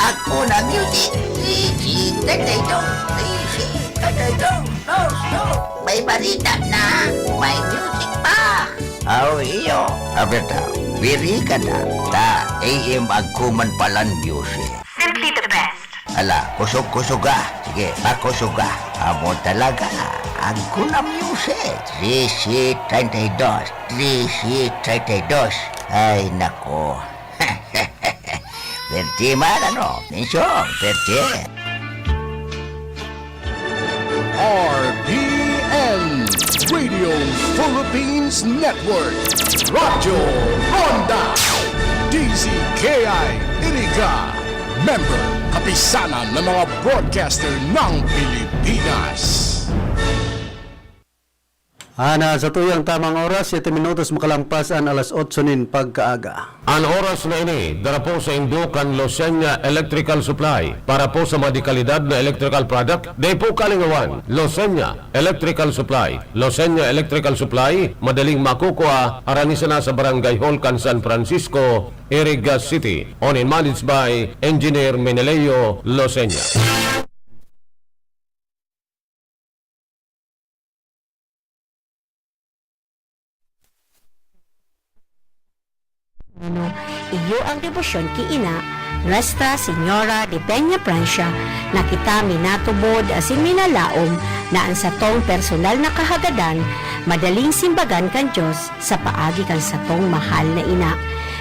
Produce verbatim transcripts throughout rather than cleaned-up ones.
Ako na music, easy, tatay dong, easy, tatay dong, no, no. May barita na, may music pa. Aw, iyo, abeta, biri ka na, ta A M agkuman palan music. Simply the best. Ala, kusog-kusog ka. Sige, pakusog ka. Amo talaga, agko na music. Trece treinta y dos, trece treinta y dos. Ay, nako. Perti man, ano? Mensyon, perti. R P N, Radio Philippines Network, Radyo Ronda, D Z K I Iriga, member, Kapisanan ng mga Broadcaster ng Pilipinas. Ana sa tuyang tamang oras, siyete minutos makalampas an alas otso nin pagkaaga. An oras na ini, dara po saindo kan Losenya Electrical Supply. Para po sa mga dekalidad na electrical product, dai po kalingawan. Losenya Electrical Supply. Losenya Electrical Supply, madaling makukua, harani sana sa Barangay Hall kan San Francisco, Iriga City. Owned and managed by Engineer Meneleo Losenya. Ano, iyo ang debosyon ki Ina, Nuestra Señora de Peña Francia, na kita minatubod asin minalaom na an satong personal na kahagadan madaling simbagan kan Dios sa paagi kan satong mahal na ina.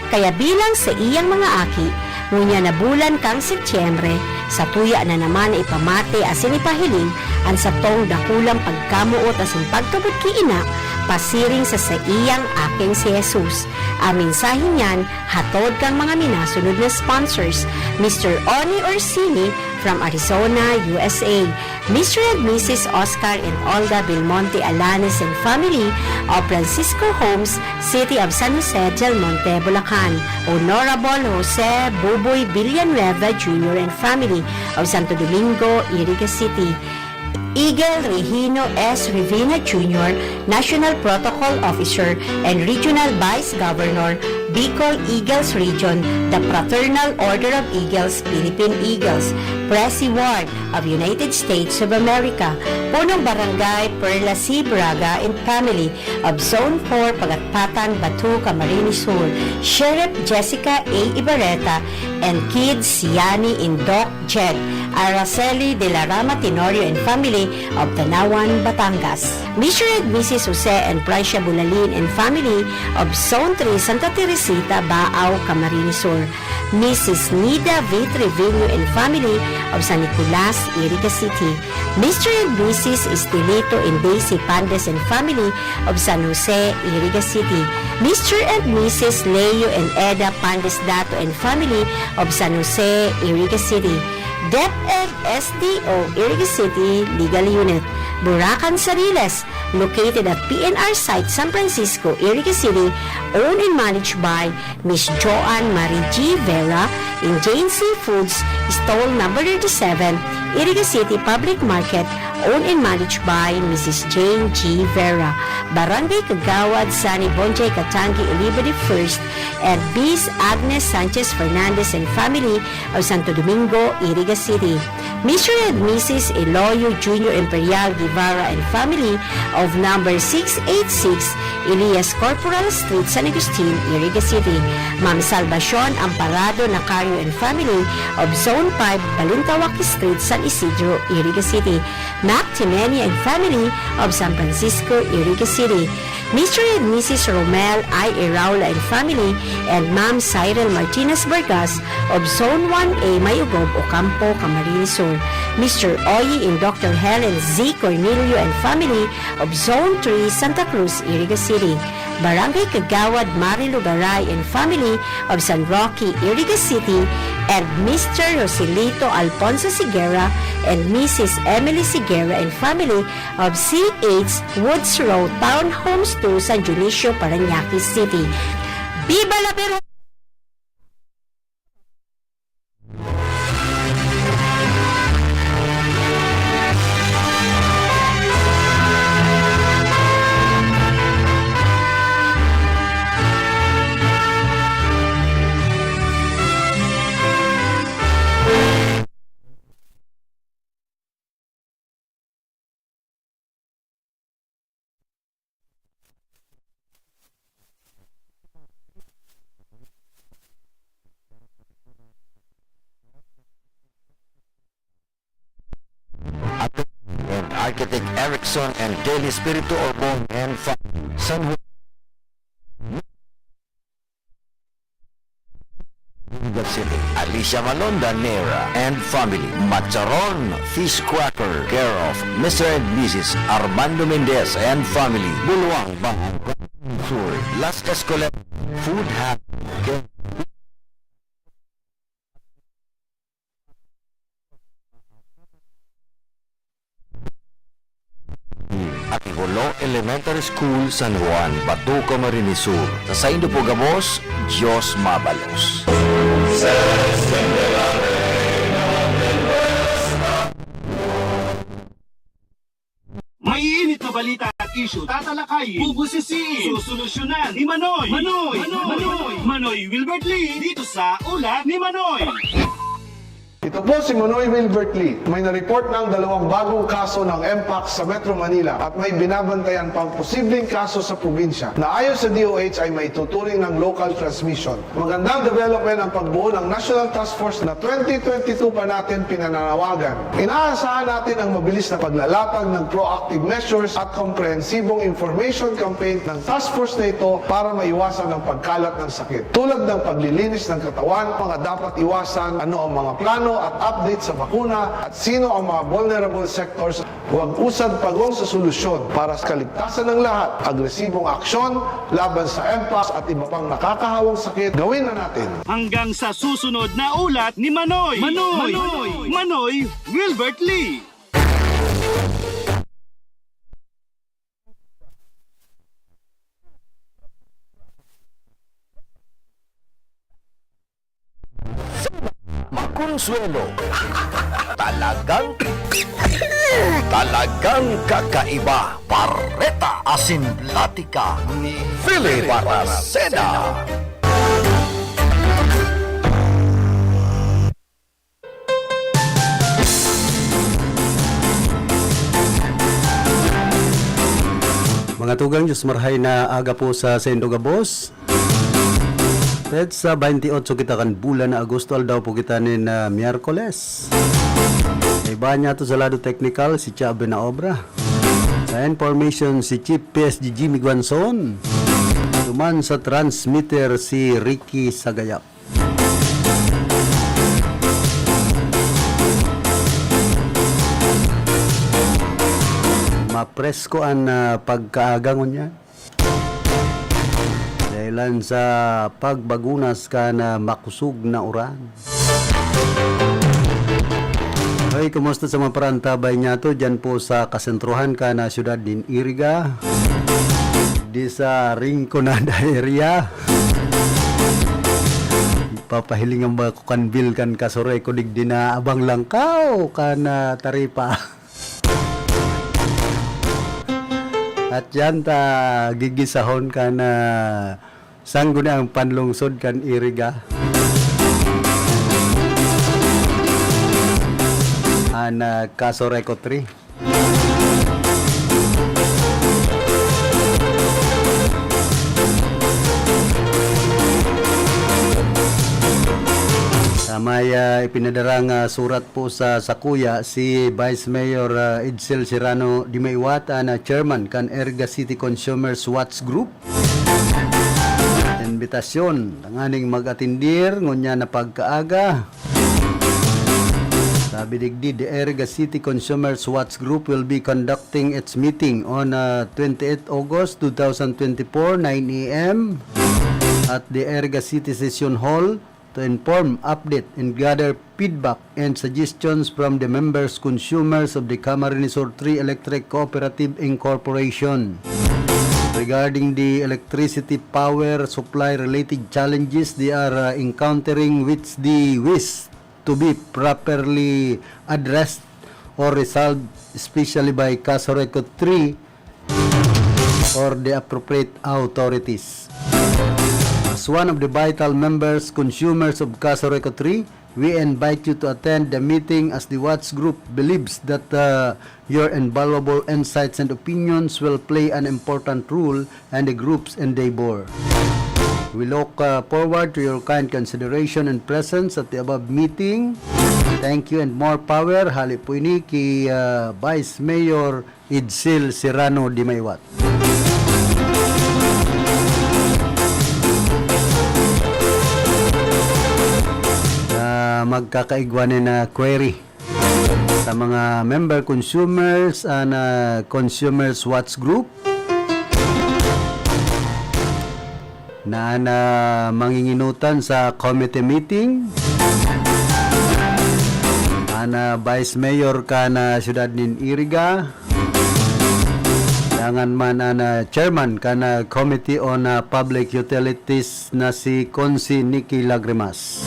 Kaya bilang saiyang mga aki, ngunyan na bulan kan Setyembre, satuya na naman na ipamati asin ipahiling an satong dakulang pagkamoot asin pagtubod ki Ina, pasiring sa saiyang aking si Jesus. Ang mensahe niyan, hatod kan mga minasunod na sponsors, Mister Oni Orsini from Arizona, U S A, Mister and Missus Oscar and Olga Belmonte Alanes and family of Francisco Homes, City of San Jose, Del Monte, Bulacan, Honorable Jose Buboy Villanueva Junior and family of Santo Domingo, Iriga City, Eagle Regino S. Revina Junior, National Protocol Officer and Regional Vice Governor, Bicol Eagles Region, the Fraternal Order of Eagles, Philippine Eagles, Presi Ward of United States of America, Punong Barangay Perla C. Braga and family of Zone four, Pagatpatan, Bato, Camarines Sur, Sheriff Jessica A. Ibarreta, and kids Yani and Doc Jed, Araceli de la Rama Tenorio and family of Tanauan, Batangas. Mister and Missus Jose and Francia Bulalin and family of Zone three, Santa Teresita, Baao, Camarines Sur. Missus Nida V. Trevino and family of San Nicolas, Iriga City. Mister and Missus Estelito and Daisy Pandes and family of San Jose, Iriga City. Mister and Missus Leo and Eda Pandes Dato and family of San Jose, Iriga City. DepEd S D O Iriga City Legal Unit, Buracan, Sariles, located at P N R site San Francisco, Iriga City, owned and managed by Miss Joanne Marie G. Vera in Jane Seafoods, stall number thirty-seven, Iriga City Public Market, owned and managed by Missus Jane G. Vera. Barangay Kagawad, Sani Bonjay Katangi Oliva the First, and Miss Agnes Sanchez Fernandez and family of Santo Domingo, Iriga City. Mister and Missus Eloyo Junior Imperial Guevara and family of number six eight six Elias Corporal Street, San Agustin, Iriga City. Ma'am Salvacion Amparado Nacario and family of Zone five Balintawak Street, San Isidro, Iriga City. Mac Timenia and family of San Francisco, Iriga City. Mister and Missus Romel I. Iraula and family, and Ma'am Cyril Martinez Vargas of Zone one A, Mayugob, Ocampo, Camarines Sur. Mister Oyi and Doctor Helen Z. Cornelio and family of Zone three, Santa Cruz, Iriga City. Barangay Kagawad Marilu Garay and family of San Roque, Iriga City, and Mister Joselito Alfonso Sigera and Missus Emily Sigera and family of C H Woods Road Townhomes two, San Dionisio, Parañaque City. Viva la Virgen! Architect Erickson and Daily Espiritu Orbon and family. San Juan. That's it. Alicia Malonda Nera and family. Macharon Fish Cracker, care of Mister and Missus Armando Mendez and family. Buluang, Bahan Sur. Las Escoleras Food Hub. Arevalo Elementary School, San Juan, Bato, Camarines Sur. Sa saindo po gabos, Diyos mabalos. Maiinit na balita at isyu, tatalakayin, bubusisiin, susolusyonan ni Manoy. Manoy! Manoy! Manoy! Manoy Wilbert Lee, dito sa Ulat ni Manoy. Ito po si Manoy Wilbert Lee. May na-report na ang dalawang bagong kaso ng Mpox sa Metro Manila at may binabantayan pang posibleng kaso sa probinsya na ayon sa D O H ay maituturing ng local transmission. Magandang development ang pagbuo ng National Task Force na twenty twenty-two pa natin pinananawagan. Inaasahan natin ang mabilis na paglalatag ng proactive measures at komprehensibong information campaign ng task force na ito para maiwasan ang pagkalat ng sakit, tulad ng paglilinis ng katawan, mga dapat iwasan, ano ang mga plano at update sa bakuna, at sino ang mga vulnerable sectors. Huwag usad pagong sa solusyon para sa kaligtasan ng lahat. Agresibong aksyon laban sa Mpox at iba pang nakakahawang sakit, gawin na natin. Hanggang sa susunod na Ulat ni Manoy. Manoy! Manoy! Manoy Wilbert Lee. Makonsuelo. Talagang, talagang kakaiba. Bareta asin platika ni Philip Baracena. Mga tugang, Diyos marhay na aga po sa saindo gabos. Petsa twenty-eight kita kan bulan na Agosto, aldaw po kita nin, ah, Miyerkules. Iba niya to sa lado teknikal, si Chabe na obra. Sa information, si Chief P S G Jimmy Guanzon. Duman sa transmitter, si Ricky Sagayap. Mapresko an, ah, pagkaaga ngunyan. Dahilan sa pagbagunas kan, ah, makusog na uran. Hoy, kumusta sa mga parantabay niya to? Diyan po sa kasentrohan kan, ah, siyudad nin Iriga. Di sa Rinconada area. Ipapahiling ang mga kukanbil kan Casureco digdi na abang langkaw kan, ah, taripa. At yan ta gigisahon kan, ah, sangguniang panlungsod kan Iriga. An, ah, Casureco three. Sa may, ah, ipinadarang, ah, surat po sa sakuya, si Vice Mayor, ah, Edsel Serrano Dimaiwat, an, ah, chairman kan Iriga City Consumers Watch Group. Imbitasyon tanganing mag-atindir ngunyan na pagkaaga. Sabi digdi, the Iriga City Consumers Watch Group will be conducting its meeting on, uh, twenty-eighth August two thousand twenty-four, nine a m at the Iriga City Session Hall to inform, update, and gather feedback and suggestions from the members consumers of the Camarines Sur three Electric Cooperative Incorporation regarding the electricity power supply related challenges they are, uh, encountering, which they wish to be properly addressed or resolved, especially by Casureco three or the appropriate authorities. As one of the vital members, consumers of Casureco three, we invite you to attend the meeting as the Watch Group believes that, uh, your invaluable insights and opinions will play an important role in the group's endeavor. We look uh, forward to your kind consideration and presence at the above meeting. Thank you and more power. Hali po ini ki uh, Vice Mayor Edsel Serrano Dimaiwat. Uh, magkakaigwa na query sa mga member consumers and uh, consumers watch group na na manginginutan sa committee meeting, ana Vice Mayor kan uh, siyudad nin Iriga, dangan man ana chairman kan uh, Committee on uh, Public Utilities na si Consi Nikki Lagrimas.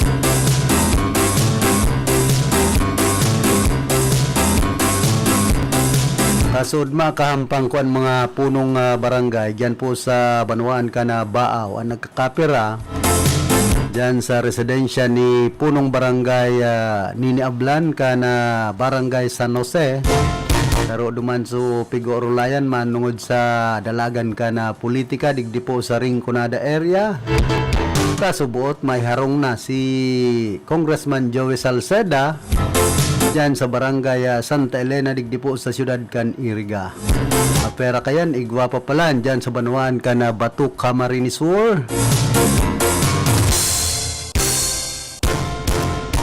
Kasod makahampang ko an mga punong uh, barangay diyan po sa banwaan kan uh, Baaw, ang nagkakapira diyan sa residensya ni punong barangay uh, Nini Ablan kan uh, barangay San Jose. Pero duman so pigorulayan man nungod sa dalagan kan uh, politika digdi po sa Rinconada area. Kasubuot may harong na si Congressman Joey Salceda diyan sa barangay ah, Santa Elena digdi po sa siyudad kan Iriga. Apera kayan, igwa pa palan diyan sa banwaan kan ah, Bato, Camarines Sur.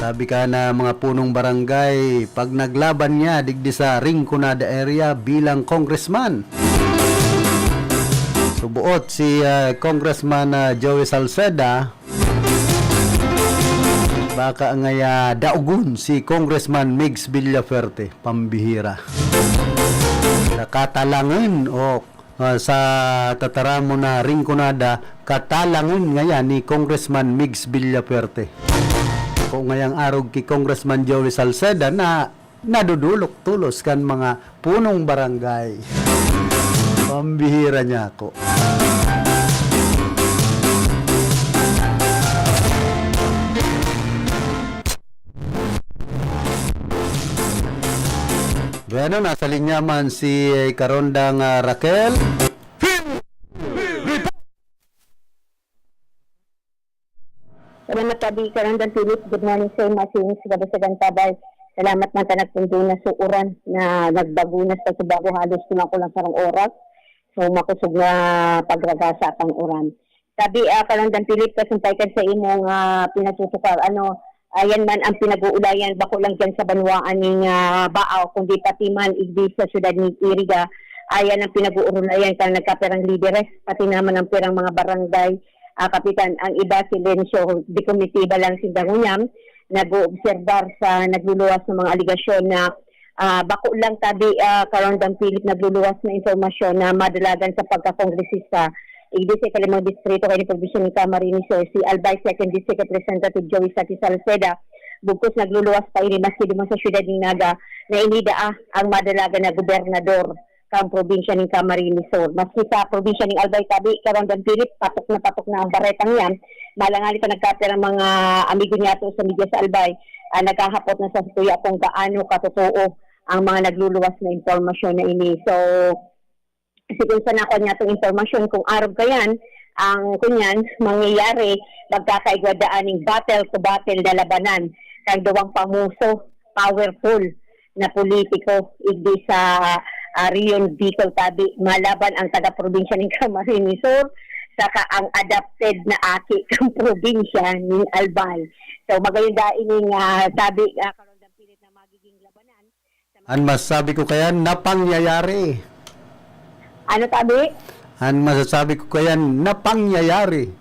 Sabi ka na mga punong barangay, pag naglaban niya digdi sa Rinconada area bilang congressman. Subuot si ah, Congressman ah, Joey Salceda, baka ngaya daogon si Congressman Migs Villafuerte, pambihira. Nakatalangan o ah, sa tataramon na Rinconada, katalangan ngaya ni Congressman Migs Villafuerte. Kung ngayang arog ki Congressman Joey Salceda na nadudulok tolos kan mga punong barangay. Pambihira niya ako. Bueno, nasa linya man si Karondang ah, Raquel. Salamat, Abi. Karandang Philip, good morning sa'yo, Masing, sa Kabasagan Tabay. Salamat man ta nagpundo na sa uran na nagbago na sa Subago, halos kulang-kulang sarong oras. So, makosog na pagragasa pang uran. Sabi, ah, Karandang Philip, kasumpay kan sa imong ah, pinasusuka, ano, ayan man ang pinag-uulayan, bako lang dyan sa banwaan ning ah, Baaw, kundi pati man igdi sa siyudad ni Iriga. Ayan ang pinag-uulayan kan nagkapirang lideres, pati naman ang pirang mga barangay ah, kapitan. Ang iba, silensyo, di kumitiba lang sinda ngunyan, nag-oobserbar sa nagluluwas ng mga aligasyon na ah, bako lang tabi ah, Karondang Philip nagluluwas na impormasyon na madalagan sa pagkakongresista. Igdi sa ikalimang distrito kaini probinsya ni Camarines Sur, si Albay Second District Representative Joey Saki Salceda, bugkos nagluluwas pa ini maski duman sa siyudad nin Naga na inidaa ang madalagan na gobernador kan probinsya nin Camarines Sur. Maski sa probinsya nin Albay tabi, Karandang Philip, patok na patok na ang baretang yan. Malangali pa nagkapirang mga amigo niyato sa media sa Albay, ah, nagkahapot na sa kuya kung gaano katotoo ang mga nagluluwas na impormasyon na ini. So, sigon sa nakuha niyatong impormasyon, kung arog kayan, ang kunyan, mangyayari, magkakaigwa daan ning battle to battle na labanan, kang duwang pamuso, powerful na politiko, igdi sa ah, Rion Bicol tabi, malaban ang taga-probinsya ning Camarines Sur, saka ang adapted na aki kang probinsya ning Albay. So, magayon dai ning ah, tabi, ah, karon dang pilit na magiging labanan. An masabi ko kayan, napangyayari. Ano tabi? An masasabi ko kayan, napangyayari.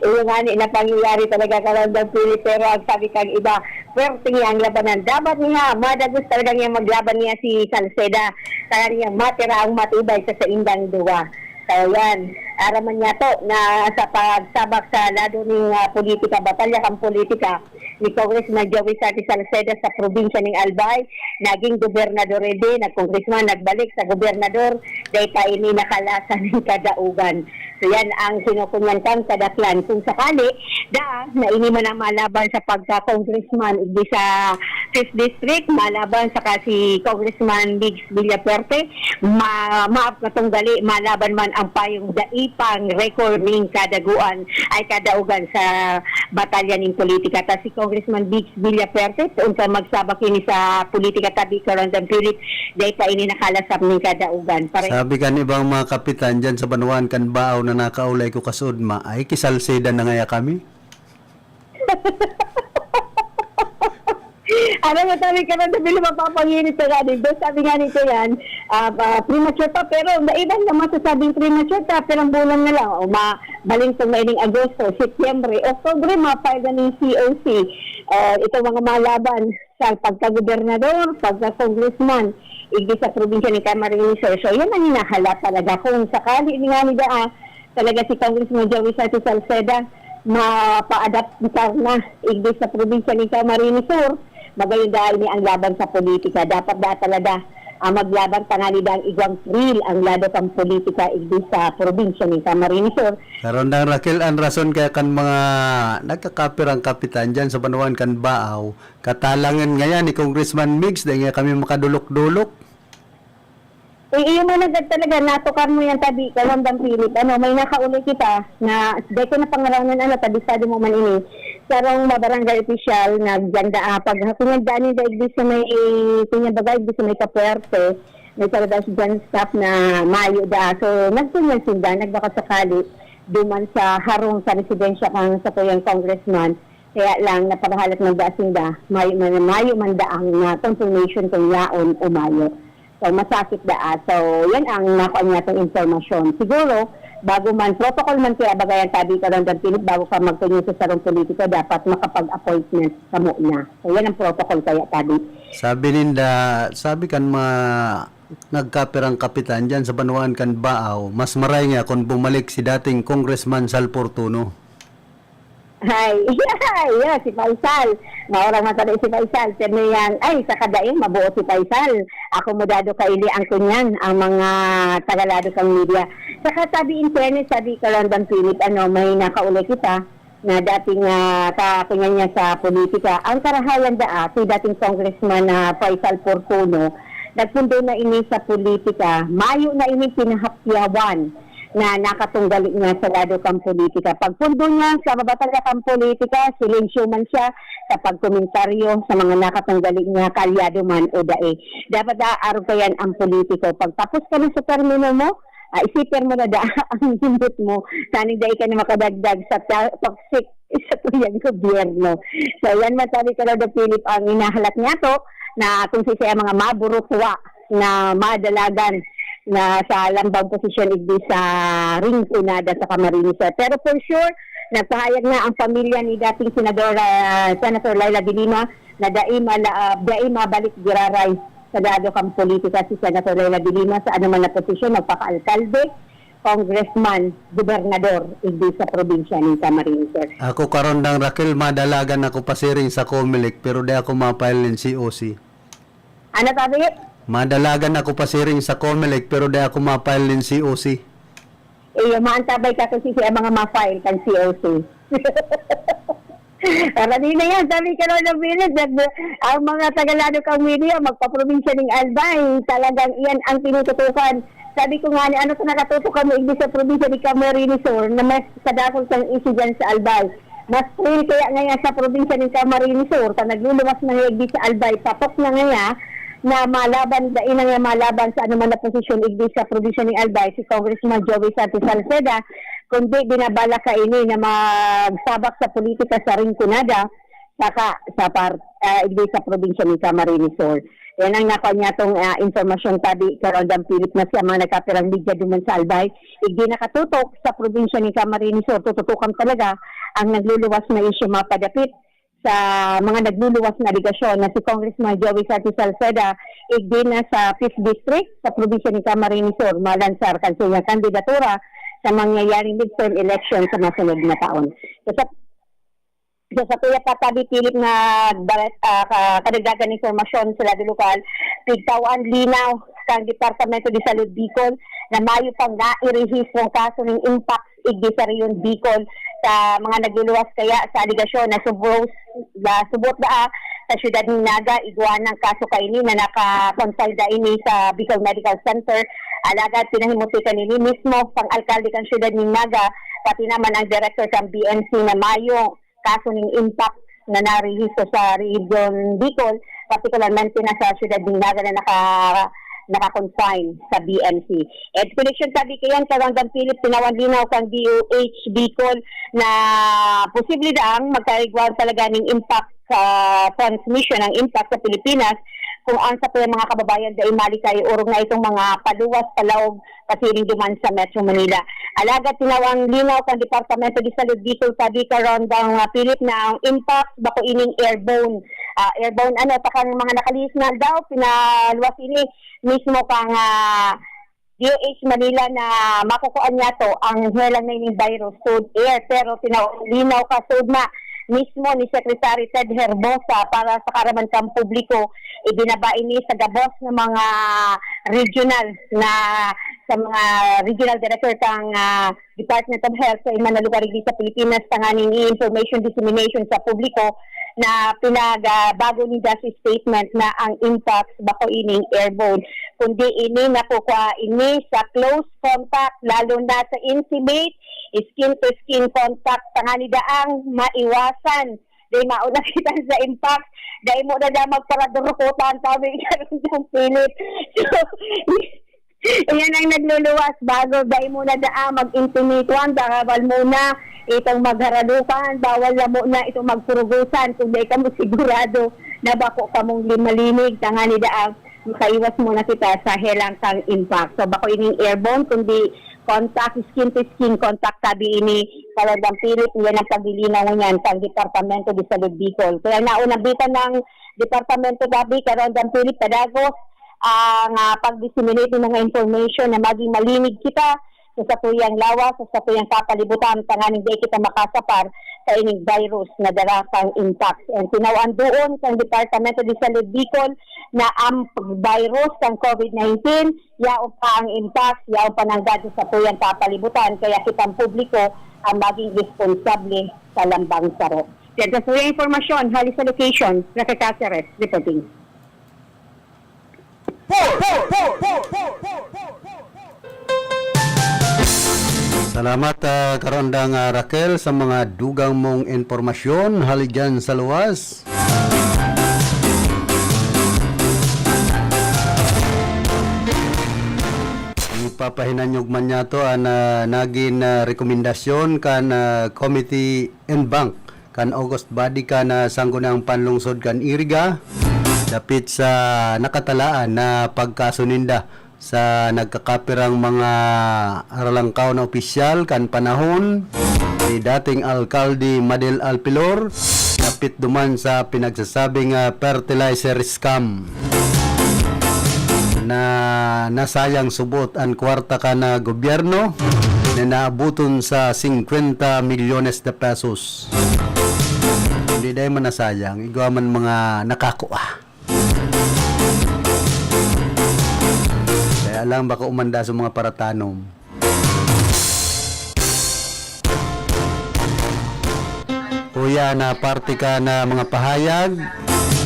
Iyo nga ni, napangyayari talaga, Karandang Philip, pero ang sabi kang iba, pwerte niya ang labanan. Dapat niya, madagos talaga niya maglaban niya si Salceda. Kaya niya matira ang matibay sa saindang duwa. So, yan. Araman niya to na sa pagsabak sa lado ning ah, politika, batalya kang politika, ni Congressman Joey Sante Salceda sa probinsya ning Albay, naging gobernador ini, nag-congressman, nagbalik sa gobernador, dai pa ini nakalasa ning kadaugan. So yan ang kinukunyan kang kadaklan. Kung sakali, da, na ini man ang malaban sa pagka-congressman, igdi sa fifth District, malaban sa si Congressman Migs Villafuerte, ma maap na tunggali, malaban man ang payong dai pang record ning kadaguan ay kadaugan sa batalya ning politika. Ta si Congressman Migs Villafuerte, poon pa magsabak ini sa politika, tabi, Karondan Philip, dai pa ini nakalasap ning kadaugan. Pare- Sabi kan ibang mga kapitan dyan sa banwaan kan Baaw na nakaulay ko kasudma, ay kisalseda na ngaya kami. Ano mo sabi ka na, sabi mo, mapapanginit ka nga din. Tapos sabi nga nito yan, ah, ah, premature pa, pero may iba na masasabing premature pa, pero ang bulan na lang, o ma-, balintong na ining Agosto, Setyembre, Oktubre, ma-file na ning C O C. Ah, itong mga malaban sa pagka-gobernador, pagka-congressman, igdi sa probinsya ni Camarines Sur. So, yan ang hinahalap talaga. Kung sakali nga ni Daa, talaga si Congressman Joey Sante Salceda, mapaadaptar na igdi sa probinsya ni Camarines Sur, magayon dahil ni ang laban sa politika. Dapat da talaga, ah, maglaban tangali da ang igwang free ang lado kan politika igdi sa probinsya ni Camarines Sur. Karondang Raquel, ang rason kaya kan mga nagkakapirang kapitan dyan sa banwaan kan Baaw, katalangan ngayon ni Congressman Migs, dahil nga kami makadulok-dulok. Eh, iyo man agad talaga, natukar mo yan, tabi, Karondan Philip. Ano, may nakauli kita na, dahil ko na pangaranan, ano, tabisado mo man ini. Sarong mga barangay official, nagdanda, ah, pag, kung nagdaan yung daig di sa may, kung yung bagay di sa may Kapuerte, may talaga si John staff na mayo da. So, nagkunyan sinda, nagbaka sakali, duman sa harong sa residensya kang sa tuyang congressman. Kaya lang, naparahalat man da sinda, mayo man, mayo man da ang na confirmation kung yaon o mayo. So, masakit daa. So, yan ang nakuha niya itong impormasyon. Siguro, bago man, protocol man kaya bagay ang tabi ka ron, Philip, bago ka magtunyo sa sarong politiko, dapat makapag-appointment ka muna. So, yan ang protocol kaya tabi. Sabi ninda, sabi kan mga nagkapirang kapitan dyan sa banwaan kan Baaw, mas maray nga kung bumalik si dating Congressman Sal Fortuno. Hay, yeah, si Faisal. Maurang man talaga si Faisal. Pero yan, ay, sa kadaing, mabuo si Faisal. Akomodado kaili ang kunyan, ang mga tagalado kang media. Saka sabi, in fairness, sabi ka, London Philip, ano, may nakauli kita na dating, ah, kakunyan niya sa politika. Ang karahayan daa, si dating Congressman na Faisal Fortuno, nagpundo na ini sa politika. Mayo na ini pinahapyawan na nakatunggali niya sa lado kan politika. Pagpundo niya sa babataya kan politika, silensyo man siya sa pagkomentaryo sa mga nakatunggali niya, kaalyado man o dai. Dapat aarog kayan ang politiko. Pagtapos ka na sa termino mo, ah, isipir mo na da ang hindot mo. Taning dai ka na makadagdag sa ta-, toxic sa tuyang gobyerno. So, yan man sabi ko, Lord Philip, ang inahalat niya to, na kung si siya mga maburukwa na madalagan na sa lambang posisyon igdi sa Rinconada sa Camarines Sur. Pero for sure, nagpahayag na ang pamilya ni dating Senador, ah, Senator Leila de Lima na dai mala-, ah, dai mabalik giraray sa lado kan politika si Senator Leila de Lima sa anuman na posisyon, magpakaalkalde, congressman, gobernador, igdi sa probinsya ni Camarines Sur. Ako, Karondang Raquel, madalagan ako pasiring sa Comelec, pero di ako ma-file nin C O C. Ano sabi? Madalagan ako pasiring sa Comelec, pero di ako ma-file nin C O C. Iyo, maantabay ka kung sisi ang mga ma-file kan C O C. Para di na yan, sabi ka na ng minute, nag-, ang mga tagalado kang media, magpaprobinsya ning Albay, talagang iyan ang tinututukan. Sabi ko nga, ni ano sa nakatutok kami, igdi sa probinsya ni Camarines Sur, na mas kadakol kang issue dyan sa Albay. Mas real kaya ngayon sa probinsya ni Camarines Sur, ta nagluluwas na nga igdi sa Albay, patok na ngaya na malaban, dai na nga malaban sa anuman na posisyon igdi sa probinsya ni Albay, si Congressman Joey Sante Salceda, kundi binabala ka ini na magsabak sa politika sa Rinconada, saka sa par-, ah, igdi sa probinsya ni Camarines Sur. Yan ang nakuha niya tong, ah, impormasyon tabi, Karondang Philip, na siya mga nagkapirang media duman sa Albay. Igdi nakatutok sa probinsya ni Camarines Sur, tututukan talaga ang nagluluwas na isyu mapadapit sa mga nagluluwas na aligasyon na si Congressman Joey Sante Salceda, igdi na sa fifth District sa probinsya ni Camarines Sur, malansar kan siyang kandidatura sa mangyayaring midterm election sa masunod na taon. So, sa Sa satuya pa, Tabi Philip, na darat-, ah, ka-, kadagdagan na impormasyon sa lado lokal, pigtawan linaw kan Departamento de Salud Bicol na mayo pang nairehistrong kaso ning mpox igdi sa Rehiyon Bicol sa mga nagluluwas kaya sa alegasyon na subos-, na subot daa sa siyudad nin Naga, igwa nang kaso kaini na naka-confine da ini sa Bicol Medical Center. Alagad pinahimutikan ini mismo pang alkalde kan siyudad nin Naga, pati naman ang direktor kan B M C na mayo kaso ning mpox na narehistro sa Rehiyon Bicol, partikularmente na sa siyudad nin Naga na naka-, naka-confine sa B M C. At koneksyon, Tabi, kayan, Karandang Philip, tinawan linaw kan D O H Bicol na posible daang magkaigwaan talaga ning mpox sa transmission ang mpox sa Pilipinas, kung ang satuyang mga kababayan dai malikay orog na itong mga paluwas palaog pasiring duman sa Metro Manila. Alagad tinawan linaw kan Departamento de Salud Bicol, Tabi, Karandang, ah, Philip, na ang mpox bako ining airborne. Ah, airborne, ano, ta kan mga nakalihis na aldaw, pinaluwas ini mismo kang, ah, D O H Manila na makukuha niya to ang helang na ining virus through air. Pero tinawan linaw ka sugma mismo ni Secretary Ted Herbosa para sa kaaraman kan publiko, ibinaba ini sa gabos na mga regional na, sa mga regional director kang, ah, Department of Health sa iba na lugar digdi sa Pilipinas, tanganing i-information dissemination sa publiko na pinag, ah, bago ninda sa statement na ang mpox bako ining airborne, kundi ini nakukuha ini sa close contact, lalo na sa intimate, skin to skin contact, tangani daang maiwasan. Dai mauna kita sa mpox, dai mo na da magparadurukutan, sabi ni Karandang Philip. So, iyan ang nagluluwas, bago dai mo na daa mag-intimate one, bawal mo na itong magharadukan, bawal na mo na itong magpurugusan kung dai kamo sigurado na bako kamong limalinig, tangani daang makaiwas muna kita sa helang kang mpox. So, bako ining airborne, kundi contact, skin to skin contact, sabi ini, Karandang Philip, iyan ang paglilinaw niyan sa Departamento de Salud Bicol. Kaya naunambitan ng Departamento, Tabi, Karandang Philip, padagos ang, ah, pag-disseminate ng mga information na maging malinig kita sa satuyang lawas, sa satuyang kapalibutan, tanganing dai kita makasapar sa ining virus na dara kang mpox. And tinawan duon kan Departamento de Salud Bicol na ang virus kang COVID nineteen, yaon pa ang mpox, yaon pa nanggad sa satuyang kapalibutan, kaya kitang publiko ang maging responsable sa lambang saro. Yan sa satuyang impormasyon, hali sa location, Rafael Caceres, reporting. Salamat, ah, Karandang, ah, Raquel, sa mga dugang mong impormasyon hali dyan sa luwas. Ipapahinanyog man niya to an, ah, nagin, ah, rekomendasyon kan, ah, Committee en Banc kan August Body kan, ah, Sangguniang Panlungsod kan Iriga, dapit sa nakatalaan na pagkaso ninda sa nagkakapirang mga aralangkaw na opisyal kan panahon ni dating Alkalde Madel Alpilor, dapit duman sa pinagsasabing, ah, fertilizer scam na nasayang subot an kwarta kan, ah, gobyerno na naabuton sa singkwenta milyones de pesos. Hindi dai man nasayang, igwa man mga nakakua. Kaya lang, baka umanda sa mga paratanom. Kuya, na parte ka na mga pahayag,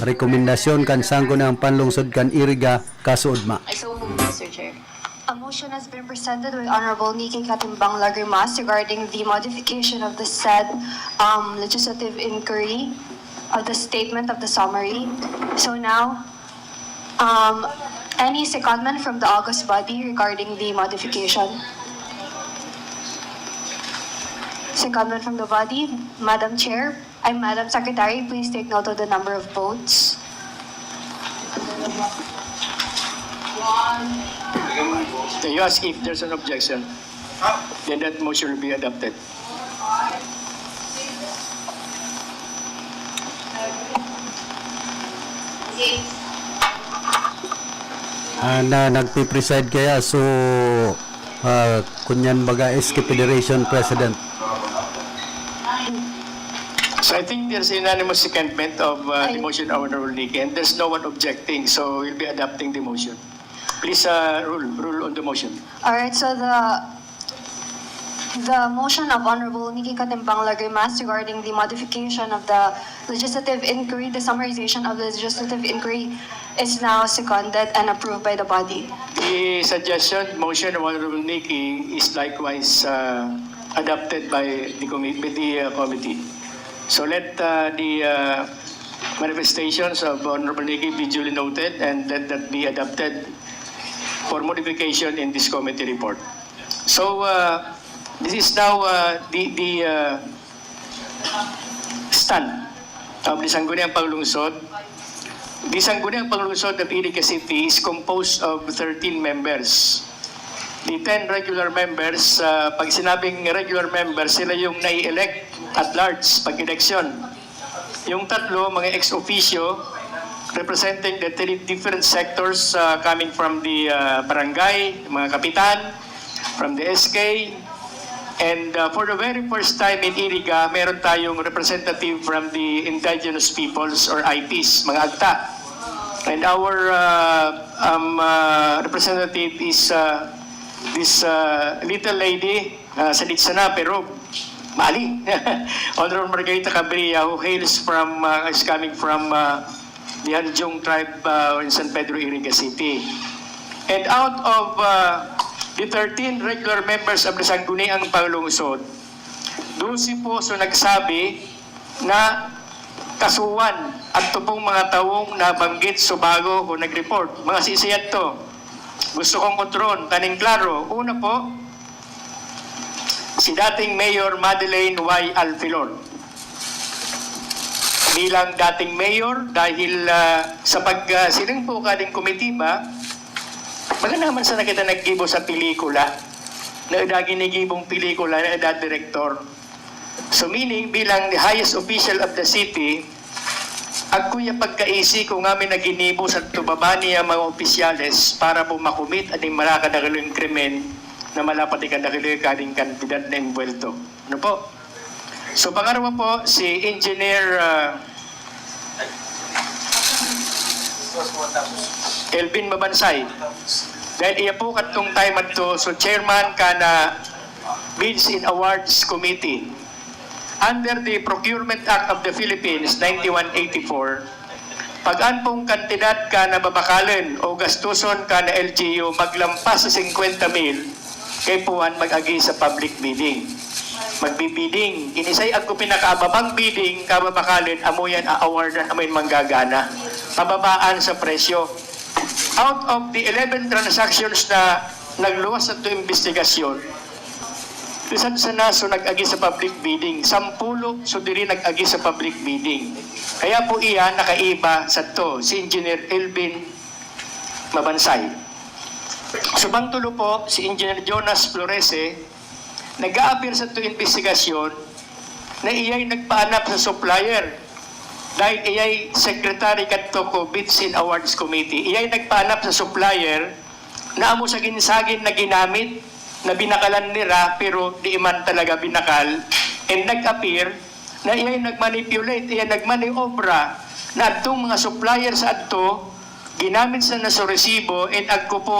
rekomendasyon kan Sangguniang Panlungsod kan Iriga, kasuodma. I so move, Mister Chair. A motion has been presented by Honorable Nikki Katimbang Lagrimas regarding the modification of the said, um, legislative inquiry of the statement of the summary. So now, um, any secondment from the August body regarding the modification? Secondment from the body, Madam Chair. Ay, Madam Secretary, please take note of the number of votes. You ask if there's an objection, then that motion will be adopted. Ah, na nagpipreside kaya, so, ah, kunyan baga, S K Federation President. I think there's unanimous secondment of uh, the Ay. motion of Honorable Nikki, and there's no one objecting, so we'll be adopting the motion. Please uh, rule, rule on the motion. All right, so the the motion of Honorable Nikki Katimbang Lagrimas regarding the modification of the legislative inquiry, the summarization of the legislative inquiry, is now seconded and approved by the body. The suggestion, motion of Honorable Nikki is likewise uh, adopted by the, commi- by the uh, committee. So let uh, the uh, manifestations of Honorable Nikki be duly noted and let that be adopted for modification in this committee report. So uh, this is now uh, the, the uh, stand of the Sangguniang Panglungsod. The Sangguniang Panglungsod of Iriga City is composed of thirteen members. The ten regular members, uh, pag sinabing regular members, sila yung nai-elect at large pag eleksyon. Yung tatlo, mga ex officio, representing the three different sectors uh, coming from the uh, barangay, mga kapitan, from the S K, and uh, for the very first time in Iriga, meron tayong representative from the indigenous peoples or I Ps, mga Agta. And our uh, um, uh, representative is uh, this uh, little lady, uh, sa Ditsana, pero mali. Honorable Margarita Cabrilla, who hails from, uh, is coming from uh, the Hanjung tribe uh, in San Pedro Iriga City. And out of uh, the thirteen regular members of the Sangguniang Panglungsod, dose po so nagsabi na kasuhan at tupong mga taong nabanggit subago o nag-report. Mga sisiyat to. Gusto kong kontron, taning klaro. Una po, si dating Mayor Madeleine Y. Alfilor. Bilang dating mayor, dahil uh, sa pag uh, sining po kading komitiba, maganda naman sana kita naggibo sa pelikula na eda ginigibong pelikula na eda direktor. So meaning, bilang the highest official of the city, agkuya pagkaisi ko ngamin na ginibo sa tubaba niya mga opisyales para po makumit aning malakadagalang krimen na malapati kadagaloy kading kandidat na imbuwelto. Ano po? So pangarwa po, si Engineer uh, Elvin Mabansay. Dahil iya po katong time adto, so chairman ka na Bids and Awards Committee. Under the Procurement Act of the Philippines, ninety-one eighty-four, pag an pong kantidat ka na babakalon o gastuson ka na L G U maglampas sa singkwenta mil, kaipuhan mag-agi sa public bidding. Magbibidding. Inisay agko pinakaababang bidding, kababakalon, amo yan a-awardan, amo yan manggagana. Pababaan sa presyo. Out of the eleven transactions na nagluwas sa to investigasyon, bisan sana so nag-agi sa public bidding, sampulo so diri nag-agi sa public bidding. Kaya po iya nakaiba sa to, si Engineer Elvin Mabansay. Subang tulo po, si Engineer Jonas Florese, nag-aapir sa to investigasyon na iyay nagpaanap sa supplier dahil iyay secretary kadto ko Bids and Awards Committee. Iyay nagpaanap sa supplier na amo sagin-sagin na ginamit na binakalan nira pero di man talaga binakal and nag-appear na iyay nagmanipulate, iyay nagmaniobra na adtong mga supplier sa adto ginamit sa na sa resibo and agko po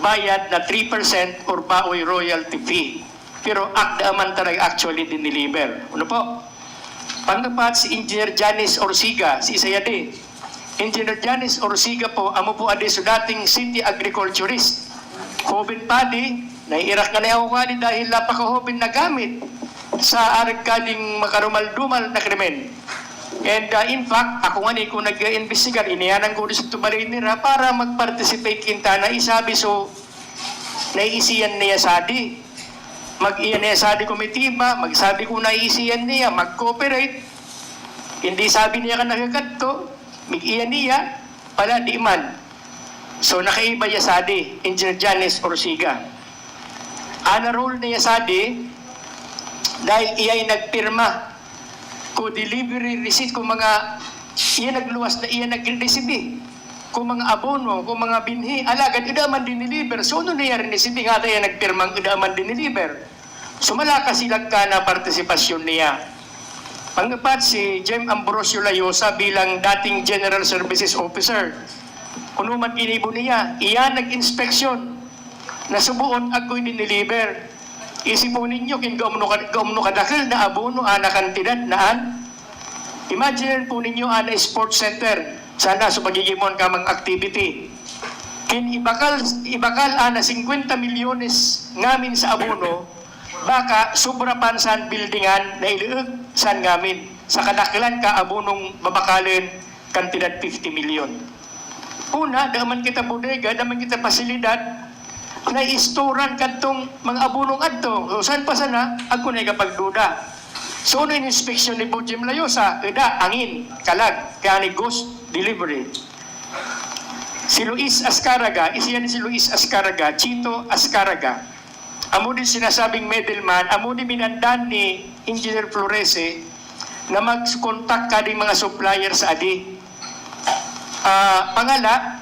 bayad na three percent or baoy royalty fee. Pero akda man talaga actually diniliver. Ano po? Pangapat, si Engineer Janice Orsiga, si Isayade. Engineer Janice Orsiga po, amo po adi sa dating city agriculturist. Hoben padi, naiirak na niya ako kadi dahil napakahoben na gamit sa arag kading makarumal-dumal na krimen. And uh, in fact, ako nga ni kung nag-iimbestigar, iniyanan ko sa tubalay nira para mag-participate kinta na isabi so naiisiyan niya sadi. Mag-iya niya sadi komitiba, magsabi ko naiisiyan niya, mag-cooperate. Hindi sabi niya ka nagkakadto, mig-iya niya, pala di man. So nakaiba ya sadi, Engineer Janice Orsiga. Ana role niya sadi, dahil iyay nagpirma ko delivery receipt ko mga iya nagluwas na iya nag-receive ko mga abono, ko mga binhi, alagad ida man diniliver. So ano niya rin receive nga tayo nagpirmang ida man diniliver? So malakas sila ka na partisipasyon niya. Pangapat, si Jem Ambrosio Layosa bilang dating General Services Officer. Kuno man ginibo niya, iyan nag-inspeksyon. Nasubuot, ako'y dineliver. Isipon ninyo, kin gaumno ka-, gaumno kadakel na abono ana kantidad na an. Imagine po ninyo, ana sports center, sana sa pagigimon ka mga activity. Kin ibakal, ibakal ana singkwenta milyones ngamin sa abono, baka sobra pa san buildingan na iliog san ngamin sa kadaklan ka abonong babakalen kantidad fifty milyon. Una, da man kita bodega, da man kita pasilidad, naistoran kadtong mga abonong adto. So, saan pa sana? Ako na ikapagduda. So, ano yung inspeksyon ni Bujim Layosa? Eda, angin, kalag, kaya ni ghost delivery. Si Luis Ascaraga, isiya ni si Luis Ascaraga, Chito Ascaraga. Amo din sinasabing middleman, amo din binandan ni Engineer Florese na mag-contact ka ding mga supplier sa adi. Ah, pangala,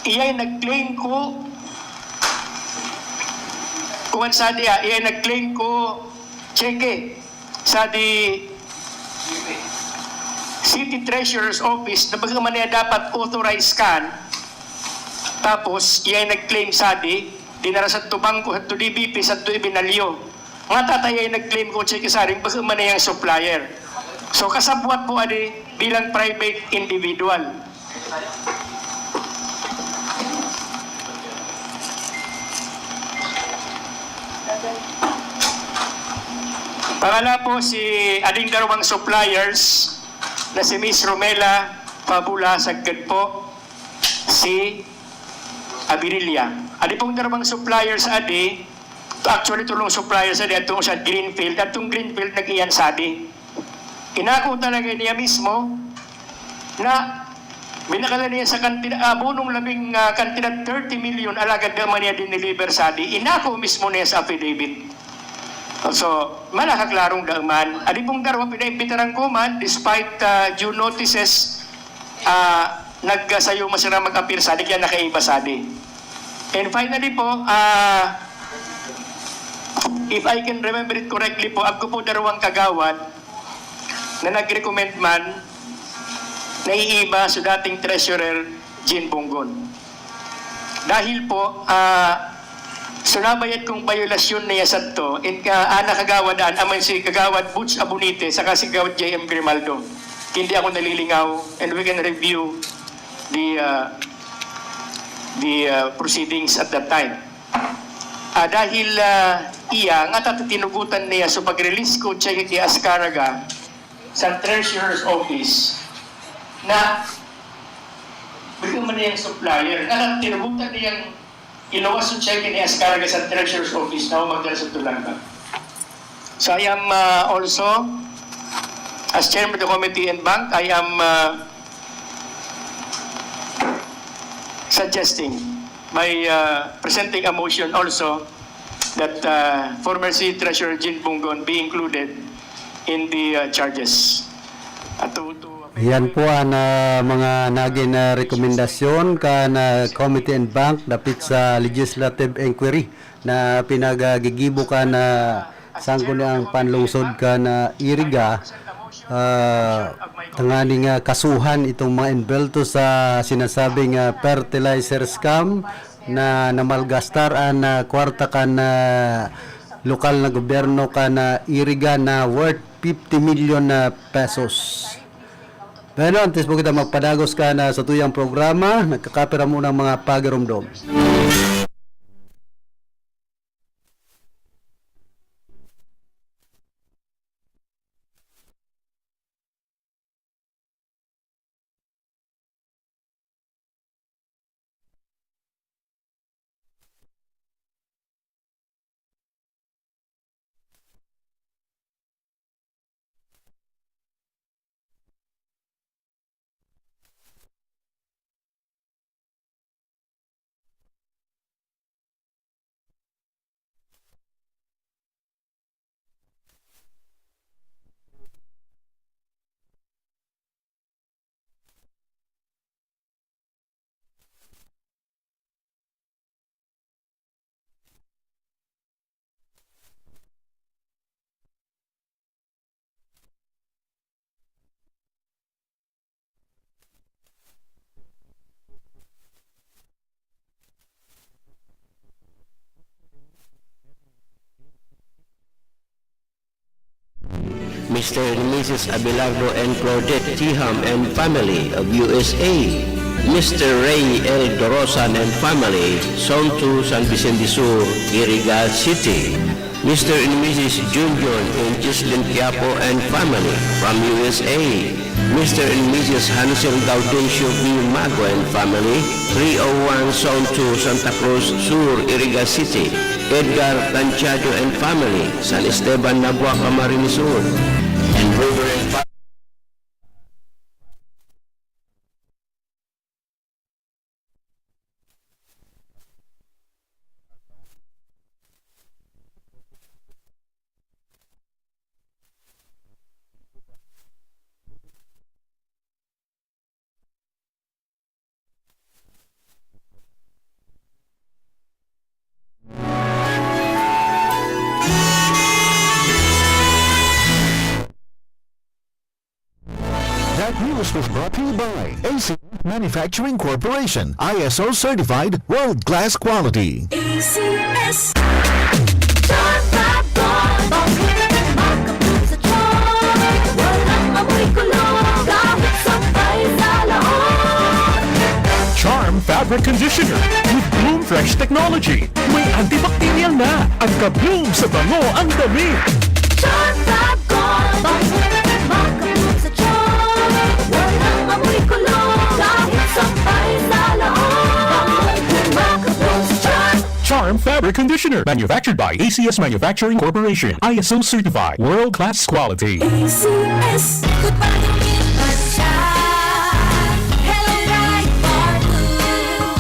iyay nag-claim ko, kuwan sa adi, ah, iyay nag-claim ko, cheque, sa di City Treasurer's Office na baka man niya dapat authorized kan, tapos iyay nag-claim sa di, dinara sa to bangko, sa to D B P, sa to ibinalyo. Nga tatay ay nag-claim ko cheque sa rin, baka man niyang supplier. So, kasabwat po adi bilang private individual. Pangala po si ading darwang suppliers na si Miss Romela Fabula, sagkod po si Abirilla. Adi pong darwang suppliers adi, actually, tulong suppliers adi, atong sa Greenfield, atong Greenfield nag-iyan sa adi. Inako talaga niya mismo na binakala niya sa kantidad, ah, bunong labing, ah, kantidad thirty million, alagad da man niya dineliver sa adi. Inako mismo niya sa affidavit. So, malakaklarong da man. Adi pong darwa, pinaimbitaran ko man, despite, ah, due notices, ah, nagsayo man sila mag-appear sa adi, kaya nakaiba sa adi. And finally po, ah, if I can remember it correctly po, ako po darwang kagawad na nag-recommend man, naiiba sa dating treasurer, Jean Bongon. Dahil po, ah, so nabayad kong bayolasyon niya sadto, in, ah, ana kagawad an, amay si Kagawad Butch Abunite, saka si Kagawad J M Grimaldo. Hindi ako nalilingaw, and we can review the, ah, the, ah, proceedings at that time. Ah, dahil, ah, iya, nga tatinugutan niya, so pag-release ko, cheque ki Ascaraga, sa treasurer's office, na bigyan man niyang supplier, nga tatinugutan niyang iluwas yung cheque ni Ascaraga sa treasurer's office na magdala sa Tulanga. So I am, uh, also, as chairman of the committee and bank, I am, uh, suggesting by, uh, presenting a motion also that, uh, former City Treasurer Jean Bongon be included in the, uh, charges. At to, to Yan po ang, ah, mga nagin, ah, rekomendasyon kan, ah, Committee and Bank dapit sa legislative inquiry na pinagagigibo kan, ah, sangguniang panlungsod kan, ah, Iriga, ah, tanganing, ah, kasuhan itong mga envuelto sa sinasabing, ah, fertilizer scam na namalgastar an, ah, kwarta kan, ah, lokal na gobyerno kan, ah, Iriga na worth fifty million na pesos. Bueno, antes po kita magpadagos kan, ah, satuyang programa, nagkakapira muna ang mga pagirumdom. Mister and Missus Abelardo and Claudette Tiham and family of U S A, Mister Ray L Dorosan and family, Zone two, San Vicente Sur, Iriga City, Mister and Missus Junjun and Jocelyn Quiapo and family from U S A, Mister and Missus Hansel Gaudencio V Mago and family, three oh one Zone two, Santa Cruz Sur, Iriga City, Edgar Tanchado and family, San Esteban, Nabua, Camarines Sur, and Reverend Fa- That news was brought to you by A C S Manufacturing Corporation, I S O certified, world-class quality. A C S. Sharp Fab Gold. Makapul sa tiyan. Walang amoy kulog. Kahit sabay sa laot. Charm Fabric Conditioner with Bloom Fresh Technology. May antibacterial na. Ang ka-Bloom sa bango ang damit. Sharp Fab Gold. Makapul sa tiyan. Walang amoy kulog. Kahit sabay sa laot. Makapul sa tiyan. Charm Fabric Conditioner. Manufactured by A C S Manufacturing Corporation. I S O certified. World-class quality. A C S. Goodbye, Hello, Bright Bar Blue.